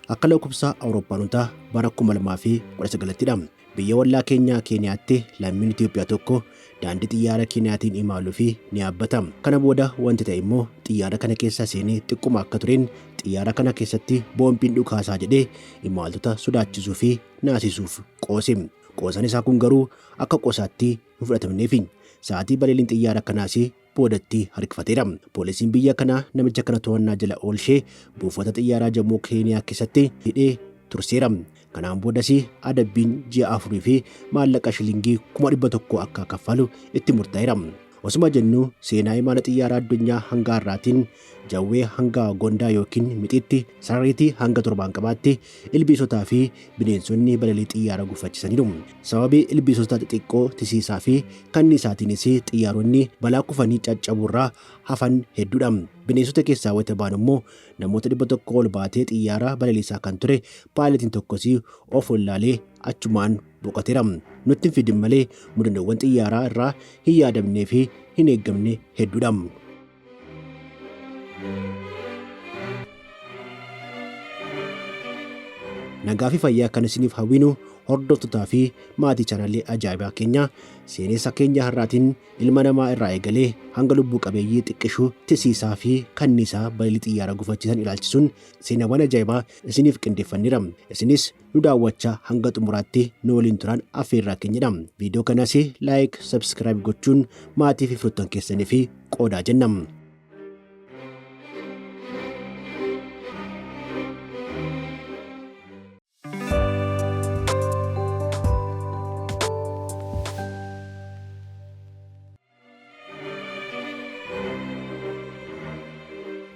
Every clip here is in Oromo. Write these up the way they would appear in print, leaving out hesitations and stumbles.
Akka lakkoofsa Awurooppaanotaa bara 2019ttidha. Biyya ollaa keenyaa Keeniyaatti lammiin Itoophiyaa tokko daandii xiyyaara Keeniyaatiin imaluu fi ni yaabbata. Kana booda wanti ta'e immoo xiyyaara kana keessa seenee xiqquma akka tureen xiyyaara kana keessatti boombiin dhukaasaa jedhee imaltoota sodaachisuu fi naasisuuf qoose. Qoosaan isaa kun garuu akka qoosaatti hin fudhatamneefi. Sa'aatii balaliin xiyyaara kanaas boodatti harkifateera. Poolisiin biyya kanaa namicha kana to'annaa jala oolchee buufata xiyyaaraa Jamoo Keeniyaa keessatti hidhee turseera. Kanaan boodas adabbiin ji'a 4 fi maallaqa shilingii 100,000 akka kaffalu itti murtaa'eera. Osuma jennu seenaa imala xiyyaaraa addunyaa hanga har'aatiin jawwee hanga gondaa yookiin mixiitti, sarariitii hanga torbaanqabaatti ilbiisotaa fi bineensonni balalii xiyyaara gufachisaniiru. Sababii ilbiisota xixiqqoo tisiisaa fi kanniisaatiinis xiyyaaronni balaa kufanii caccabuurraa hafan hedduudha. Bineensota keessaa wayita baanu immoo namoota 100 ol baatee xiyyaara balaliisaa kan ture paayiletiin tokkos of wallaalee achumaan boqoteera. Nutti hin fidin malee mudannoowwan xiyyaaraa irraa hin yaadamnee fi hin eeggamne hedduudha. Nagaa fi fayyaa kan isiniif hawwinu hordoftotaa fi maatii chaanalii ajaa'ibaa keenya seenessa keenya har'aatiin ilma namaa irraa eegalee hanga lubbuu qabeeyyii xiqqishuu tisiisaa fi kanniisaa balalii xiyyaara gufachiisan ilaalchisuun seenaawwan ajaa'ibaa isiniif qindeeffanneera. Isinis nu daawwachaa hanga xumuraatti nu waliin turan affeerraa keenyadha. Viidiyoo kanas like, subscribe gochuun maatii fi firoottan keessanii fi qoodaa jenna.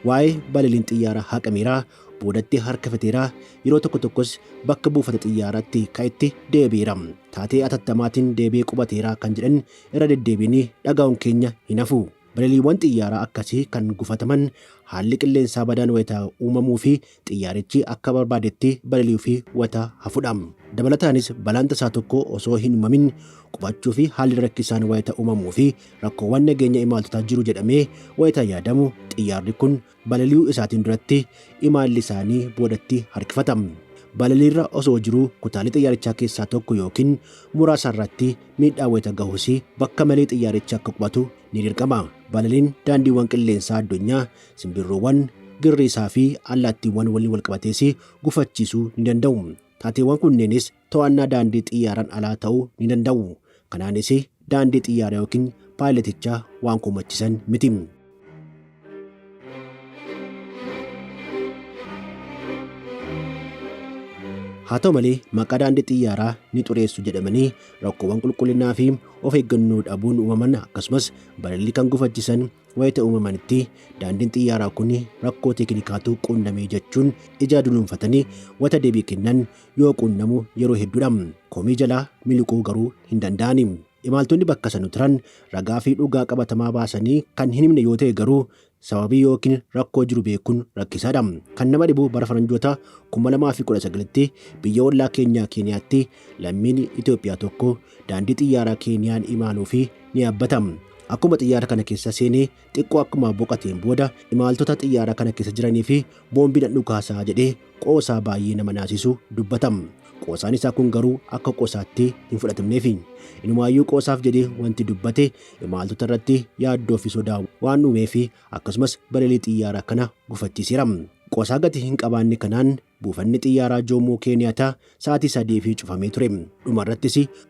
Waa'ee balaliin xiyyaaraa haqameera, boodatti harkifateera, yeroo tokko tokkos bakka buufata xiyyaaraatti ka'etti deebi'eera. Taatee atattamaatiin deebi'ee qubateera kan jedhan irra deddeebiin dhaga'uun keenya hin hafu. Balaliiwwan xiyyaaraa akkasii kan gufataman haalli qilleensaa badaan wayita uumamuu fi xiyyaarichi akka barbaadetti balali'uu fi wayita hafudha. Dabalataanis balaan tasaa tokko osoo hin uumamin qubachuu fi haalli rakkisaan wayita uumamuu fi rakkoowwan nageenya imaaltotaa jiru jedhamee wayita yaadamu xiyyaarri kun balali'uu isaatiin duratti imaalli isaanii boodatti harkifata. Balaliirra osoo jiruu kutaalee xiyyaarichaa keessaa tokko yookiin muraasa irratti miidhaa wayita gahus bakka malee xiyyaarichi akka qubatu ni dirqama. Balaliin daandiiwwan qilleensaa addunyaa simbirroowwan, girriisaa fi allaattiiwwan waliin walqabatees gufachiisuu ni danda'u. Taateewwan kunneenis to'annaa daandii xiyyaaraan alaa ta'uu ni danda'u. Kanaanis daandii xiyyaaraa yookiin paayileticha waan komachiisan miti. Haa ta'u malee maqaa daandii xiyyaaraa ni xureessu jedhamanii rakkoowwan qulqullinaa fi of eeggannoo dhabuun uumaman akkasumas balalii kan gufachiisan wayita uumamanitti daandiin xiyyaaraa kun rakkoo teeknikaatu quunname jechuun ija dunuunfatanii wayita deebii kennan yoo quunnamu yeroo hedduudha. Komii jalaa miliquu garuu hin danda'ani. Imaaltonni bakka sana turan ragaa fi dhugaa qabatamaa baasanii kan hin himne yoo ta'e garuu sababii yookiin rakkoo jiru beekuun rakkisaadha. Kan nama dhibu bara faranjoota 2019tti biyya ollaa keenyaa Keeniyaatti lammiin Itoophiyaa tokko daandii xiyyaaraa Keeniyaan imaaluu fi ni yaabbata. Akkuma xiyyaara kana keessa seenee xiqqoo akkuma boqoteen booda imaaltota xiyyaara kana keessa jiranii fi boombiin dhukaasaa jedhee qoosaa baay'ee nama naasisu dubbata. Qoosaan isaa kun garuu akka qoosaatti hin fudhatamneefi. Inumaayyuu qoosaaf jedhee wanti dubbate imaaltota irratti yaaddoo fi sodaa waan uumeef akkasumas balalii xiyyaaraa kana gufachiiseera. Qoosaa gatii hin qabaanne kanaan buufanni xiyyaaraa Joomoo Keeniyaataa sa'aatii 3 fi cufamee ture.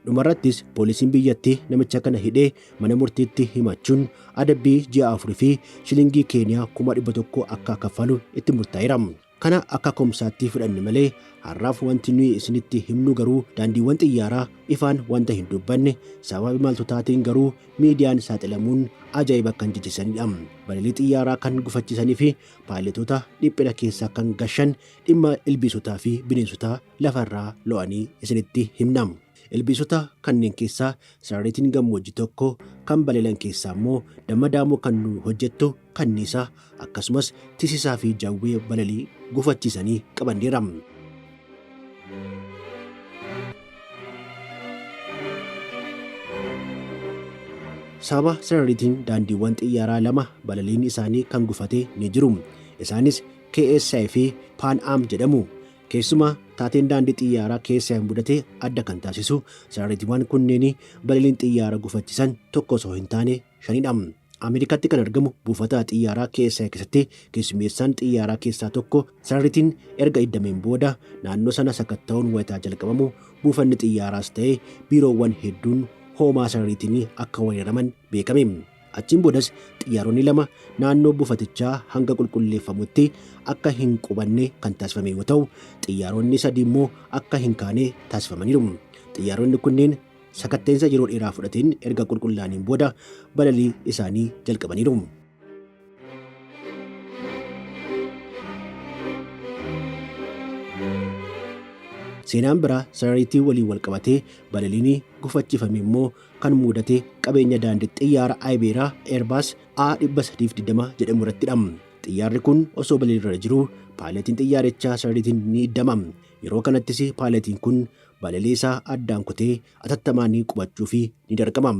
Dhumarrattis poolisiin biyyattii namicha kana hidhee mana murtiitti himachuun adabbii ji'a 4 fi shilingii Keeniyaa 100,000 akka kaffalu itti murtaa'eera. Kana akka komsaatti fudhanne malee har'aaf wanti nuyi isinitti himnu garuu daandiiwwan xiyyaaraa ifaan wanta hin dubbanne sababa imaltotaatiin garuu miidiyaan saaxilamuun ajaa'iba kan jechisiisanidha. Balalii xiyyaaraa kan gufachiisanii fi paayiletoota dhiphina keessaa kan gashan dhimma ilbiisotaa fi bineensotaa lafarraa lo'anii isinitti himna. Ilbiisota kanneen keessaa sarariitiin gammoojjii tokko kan balilan keessaa immoo damma daamuu kan nu hojjettu kanniisa akkasumas tisiisaa fi jawwee balalii gufachiisanii qabanneera. Sababa sarariitiin daandiiwwan xiyyaaraa lama balaliin isaanii kan gufate ni jiru. Isaanis KSI fi Pan Am jedhamu. Keessumaa taateen daandii xiyyaaraa keessaa mudate adda kan taasisu sarariitiiwwan kunneen balaliin xiyyaara gufachisan tokko osoo hin taane shanidha. Ameerikaatti kan argamu buufata xiyyaaraa keessaa keessatti keessummeessaan xiyyaaraa keessaa tokko sarariitiin erga iddameen booda naannoo sana sakatta'uun wayitaa jalqabamu buufanni xiyyaaraas ta'e biiroowwan hedduun hoomaa sarariitiin akka weeraraman beekame. Achiin boodas xiyyaaronni lama naannoo buufatichaa hanga qulqulleeffamutti akka hin qubanne kan taasifame yoo ta'u, xiyyaaronni sadii immoo akka hin kaane taasifamaniiru. Xiyyaaronni kunneen sakatteensa yeroo dheeraa fudhateen erga qulqullaa'aniin booda balalii isaanii jalqabaniiru. Seenaan biraa sarariitii waliin wal qabatee balaliin gufachifame immoo kan mudate qabeenya daandii xiyyaara Ayibeeraa Eerbaas A320 jedhamu irrattidha. Xiyyaarri kun osoo balaliirra jiruu paayileetiin xiyyaarichaa sarariitiin ni iddama. Yeroo kanattis paayileetiin kun balalii isaa addaan kutee atattamaan qubachuu fi ni dirqama.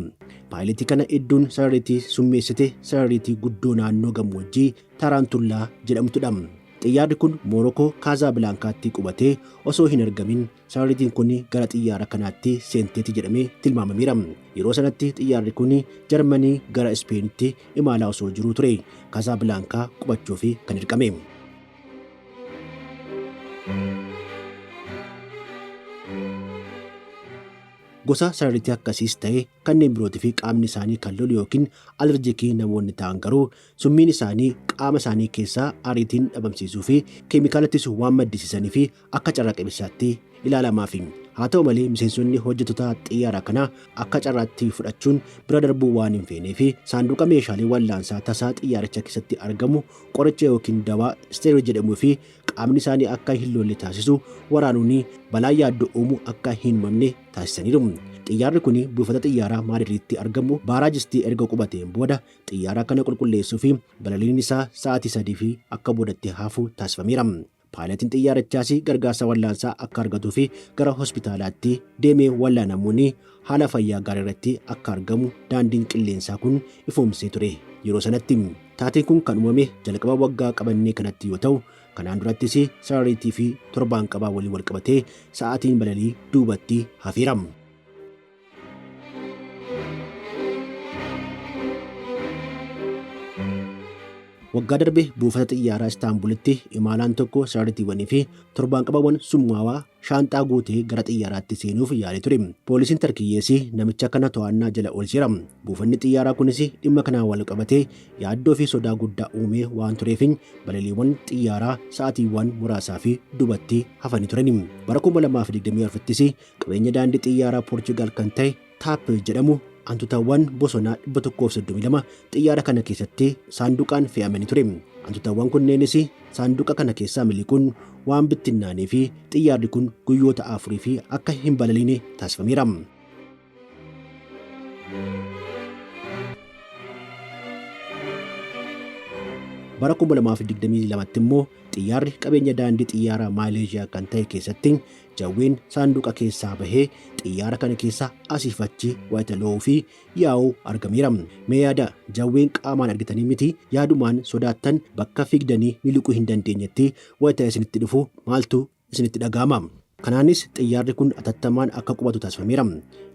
Paayileetii kana idduun sarariitii summeessite sarariitii guddoo naannoo gammoojjii Taraantullaa jedhamtudha. Xiyyaarri kun Moorokoo Kaazaabilaankaatti qubatee osoo hin argamin sarariitiin kun gara xiyyaara kanaatti seenteeti jedhamee tilmaamameera. Yeroo sanatti xiyyaarri kun Jarmanii gara Ispeenitti imalaa osoo jiruu ture Kaazaabilaankaa qubachuuf kan dirqame. Gosa sarariitii akkasiis ta'e kanneen birootii fi qaamni isaanii kan lolu yookiin alerjikii namoonni ta'an garuu summiin isaanii qaama isaanii keessaa ariitiin dhabamsiisuu fi keemikaalattis waan maddisiisanii fi akka carraa qabeessaatti ilaalamaafi. Haa ta'u malee miseensonni hojjettoota xiyyaara kanaa akka carraatti fudhachuun bira darbuu waan hin feenee fi saanduqa meeshaalee wallaansaa tasaa xiyyaaricha keessatti argamu qoricha yookiin dawaa steroid jedhamuu fi qaamni isaanii akka hin lolle taasisu waraanuun balaa yaaddoo uumu akka hin uumamne taasisaniiru. Xiyyaarri kun buufata xiyyaaraa Maadriiditti argamu Baaraajistii erga qubateen booda xiyyaara kana qulqulleessuu fi balaliin isaa sa'aatii 3 fi akka boodatti hafu taasifameera. Paayileetiin xiyyaarichaas gargaarsa wallaansaa akka argatuu fi gara hospitaalaatti deemee wallaanamuun haala fayyaa gaarii irratti akka argamu daandiin qilleensaa kun ifoomsee ture. Yeroo sanatti taateen kun kan uumame jalqaba waggaa qabannee kanatti yoo ta'u, kanaan durattis sarariitii fi torbaan qabaa waliin wal qabatee sa'aatiin balalii duubatti hafeera. Waggaa darbe buufata xiyyaaraa Istaanbulitti imalaan tokko sarariitiiwwanii fi torbaan qabaawwan summaawaa shaanxaa guutee gara xiyyaaraatti seenuuf yaalee ture. Poolisiin Tarkiyyees namicha kana to'annaa jala oolcheera. Buufanni xiyyaaraa kunis dhimma kanaan wal qabatee yaaddoo fi sodaa guddaa uumee waan tureef balaliiwwan xiyyaaraa sa'aatiiwwan muraasaa fi duubatti hafanii turan. Bara 2024ttis qabeenya daandii xiyyaaraa Poorchugaal kan ta'e Taap jedhamu hantuutawwan bosonaa 132 xiyyaara kana keessatti saanduqaan fe'amanii ture. Hantuutawwan kunneenis saanduqa kana keessaa miliquun waan bittinnaanii fi xiyyaarri kun guyyoota afurii fi akka hin balaliine taasifameera. Bara 2022tti immoo xiyyaarri qabeenya daandii xiyyaaraa Maaleeshiyaa kan ta'e keessatti jawween saanduqa keessaa bahee xiyyaara kana keessa asiif achi wayita loo'uu fi yaa'uu argameera. Mee yaada jawween qaamaan argitanii miti yaadumaan sodaattan bakka fiigdanii miliquu hin dandeenyetti wayita isinitti dhufu maaltu isinitti dhaga'ama? Kanaanis xiyyaarri kun atattamaan akka qubatu taasifameera.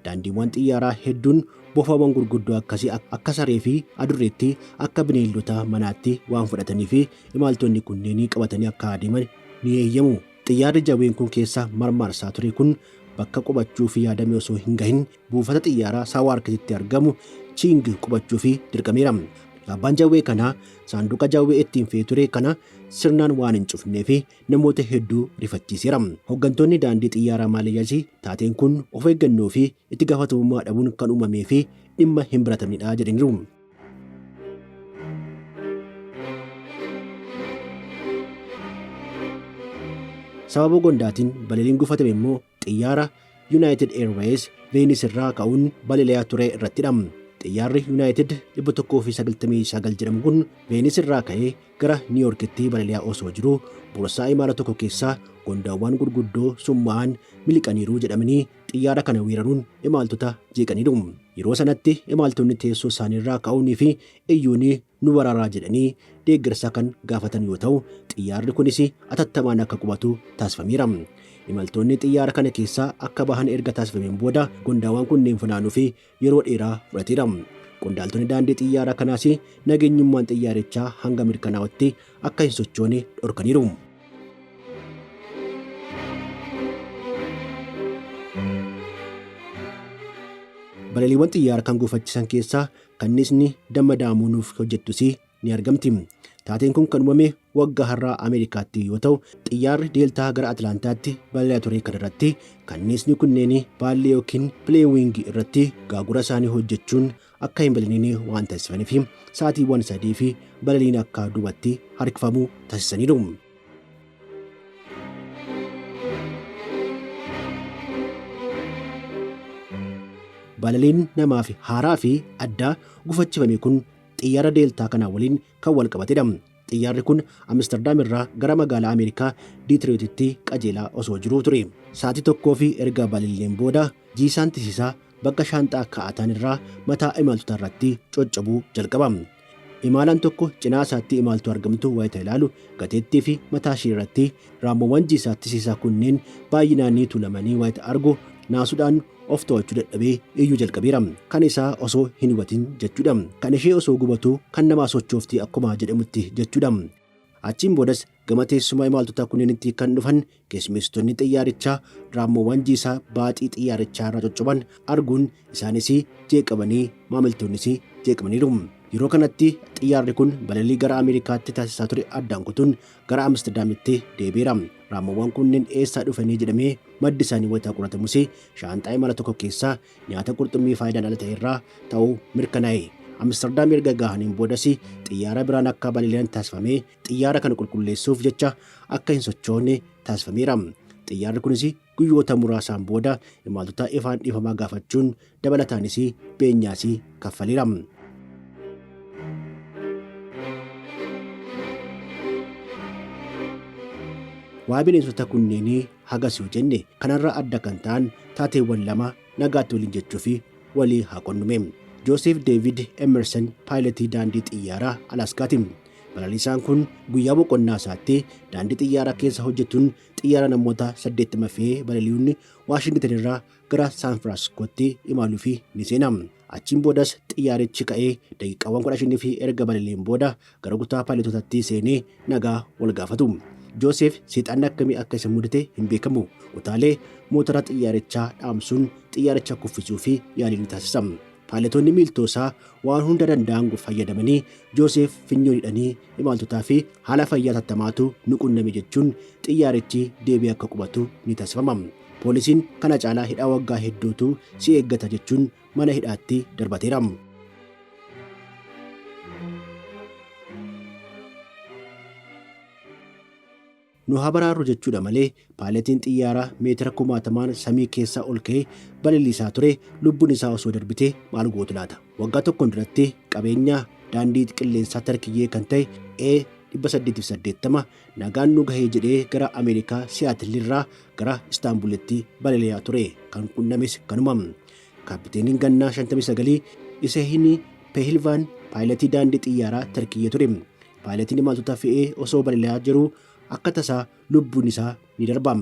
Daandiiwwan xiyyaaraa hedduun bofawwan gurguddoo akkasii akka saree fi adurreetti akka bineeldota manaatti waan fudhatanii fi imaltoonni kunneen qabatanii akka adeeman ni eeyyamu. Xiyyaarri jawween kun keessa marmarsaa ture kun bakka qubachuuf yaadame osoo hin gahin buufata xiyyaaraa Saawaarkititti argamu Chiing qubachuuf dirqameera. Abbaan jawwee kanaa saanduqa jawwee ittiin fe'ee ture kana sirnaan waan hin cufnee fi namoota hedduu rifachiiseera. Hooggantoonni daandii xiyyaaraa Maaleeshiyaas taateen kun of eeggannoo fi itti gaafatamummaa dhabuun kan uumamee fi dhimma hin baratamnedha jedhaniiru. Sababa gondaatiin balaliin gufatame immoo xiyyaara United Airways Veenis irraa ka'uun balali'aa ture irrattidha. Xiyyaarri United 199 jedhamu kun Veenis irraa ka'ee gara Niiyorkitti balali'aa osoo jiruu boorsaa imala tokko keessaa gondaawwan gurguddoo summaa'an miliqaniiru jedhamanii xiyyaara kana weeraruun imaltoota jeeqaniiru. Yeroo sanatti imaltoonni teessoo isaaniirraa ka'uunii fi iyyuun nu baraaraa jedhanii deeggarsa kan gaafatan yoo ta'u, xiyyaarri kunis atattamaan akka qubatu taasifameera. Imaltoonni xiyyaara kana keessaa akka bahan erga taasifameen booda gondaawwan kunneen funaanuu fi yeroo dheeraa fudhateera. Qondaaltonni daandii xiyyaara kanaas nageenyummaan xiyyaarichaa hanga mirkanaa'utti akka hin sochoone dhorkaniiru. Balaliiwwan xiyyaara kan gufachiisan keessaa kanniisni damma daamuu nuuf hojjettus ni argamti. Taateen kun kan uumame waggaa har'aa Ameerikaatti yoo ta'u, xiyyaarri Deeltaa gara Atlaantaatti balali'aa ture kanarratti kanniisni kunneen baallee yookiin pileewingii irratti gaagura isaanii hojjechuun akka hin balaliine waan taasisaniif sa'aatiiwwan 3 fi balaliin akka duubatti harkifamu taasisaniiru. Balaliin namaaf haaraa fi addaa gufachifame kun xiyyaara Deeltaa kana waliin kan wal qabatedha. Xiyyaarri kun Amsterdam irraa gara magaalaa Ameerikaa Diitirootitti qajeelaa osoo jiruu ture. Sa'aatii tokkoo fi erga balali'een booda jiisaan tisiisaa bakka shaanxaa kaa'atan irraa mataa imaltoota irratti coccobuu jalqaba. Imaalaan tokko cinaa isaatti imaltuu argamtu wayita ilaalu gateettii fi mataa ishee irratti raammoowwan jiisaa tisiisaa kunneen baay'inaan ni tuulamanii wayita argu naasuudhaan of to'achuu dadhabee iyyuu jalqabeera. Kan isaa osoo hin hubatin jechuudha. Kan ishee osoo gubatu kan namaa sochoofti akkuma jedhamutti jechuudha. Achiin boodas gama teessuma imaltoota kunneenitti kan dhufan keessummeessitoonni xiyyaarichaa raammoowwan jiisaa baaxii xiyyaarichaa irraa coccoban arguun isaanis jeeqamanii maamiltoonnis jeeqamaniiru. Yeroo kanatti xiyyaarri kun balalii gara Ameerikaatti taasisaa ture addaan kutuun gara Amsterdaamitti deebi'eera. Raammoowwan kunneen eessaa dhufanii jedhamee maddi isaanii wayita qoratamus shaanxaa imala tokko keessaa nyaata qurxummii faayidaan ala ta'e irraa ta'uu mirkanaa'e. Amsterdaam erga gahaniin boodas xiyyaara biraan akka balali'an taasifamee xiyyaara kana qulqulleessuuf jecha akka hin sochoone taasifameera. Xiyyaarri kunis guyyoota muraasaan booda imaltoota ifaan dhiifamaa gaafachuun dabalataanis beenyaas kaffaleera. Waa'ee bineensota kunneenii hagas yoo jenne kanarraa adda kan ta'an taateewwan lama nagaatti waliin jechuu fi walii haa qonnume. Jooseef Deevid Emerson paayilatii daandii xiyyaaraa Alaaskaati. Balaliisaan kun guyyaa boqonnaa isaatti daandii xiyyaaraa keessa hojjetuun xiyyaara namoota 80 fe'ee balali'uun Waashingtan irraa gara Saan Firaansiskootti imaluuf ni seena. Achiin boodas xiyyaarichi ka'ee daqiiqaawwan 15 fi erga balali'een booda gara kutaa paayilatotaatti seenee nagaa wal gaafatu. Jooseef seexanni akkamii akka isa mudate hin beekamu. Kutaalee motora xiyyaarichaa dhaamsuun xiyyaaricha kuffisuu fi yaalii ni taasisa. Paayilatoonni miiltoo isaa waan hunda danda'an fayyadamanii Jooseef finyoon hidhanii imaltootaa fi haala fayyaa tattamaatu nu qunname jechuun xiyyaarichi deebi'ee akka qubatu ni taasifama. Poolisiin kana caalaa hidhaa waggaa hedduutu si eeggata jechuun mana hidhaatti darbateera. Nu haa baraarru jechuudha malee paayilatiin xiyyaaraa meetira kumaatamaan samii keessa ol ka'ee balaliisaa ture lubbuun isaa osoo darbite maal gootu laata? Waggaa tokkoon duratti qabeenya daandii qilleensaa Tarkiyyee kan ta'e A880 nagaan nu gahee jedhee gara Ameerikaa Siyaatil irraa gara Istaanbulitti balali'aa ture kan qunnames kanuma. Kaapiteeniin gannaa 59 Isehini Pehilvan paayilatii daandii xiyyaaraa Tarkiyyee ture. Paayilatiin imaltoota fe'ee osoo balali'aa jiruu akka tasaa lubbuun isaa ni darba.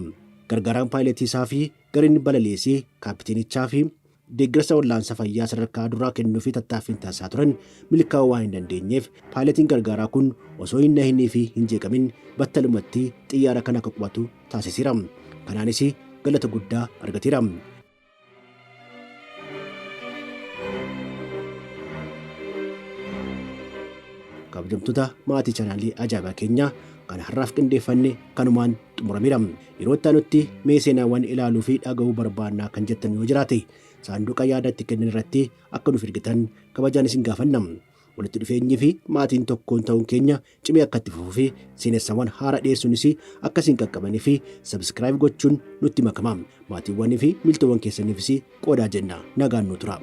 Gargaaraan paayilatii isaa fi gareen balali'eessi kaapiteenichaa fi deeggarsa wal'aansa fayyaa sadarkaa duraa kennuu fi tattaaffiin taasisaa turan milkaa'uu waan hin dandeenyeef paayilatiin gargaaraa kun osoo hin nahinii fi hin jeeqamin battalumatti xiyyaara kana akka qubatu taasiseera. Kanaanis galata guddaa argateera. Kabajamtoota maatii chaanaalii ajaa'ibaa keenyaa kan har'aaf qindeeffanne kanumaan xumurameera. Yeroo itti aanutti mee seenaawwan ilaaluu fi dhaga'uu barbaannaa kan jettan yoo jiraate saanduqa yaada itti kennan irratti akka nuuf ergitan kabajaan isin gaafanna. Walitti dhufeenyii fi maatiin tokkoon ta'uun keenya cimee akka itti fufuu fi seenessawwan haara dhiyeessuunis akka isin qaqqabanii fi subscribe gochuun nutti makama. Maatiiwwanii fi miiltowwan keessaniifis qoodaa jenna. Nagaan nu tura.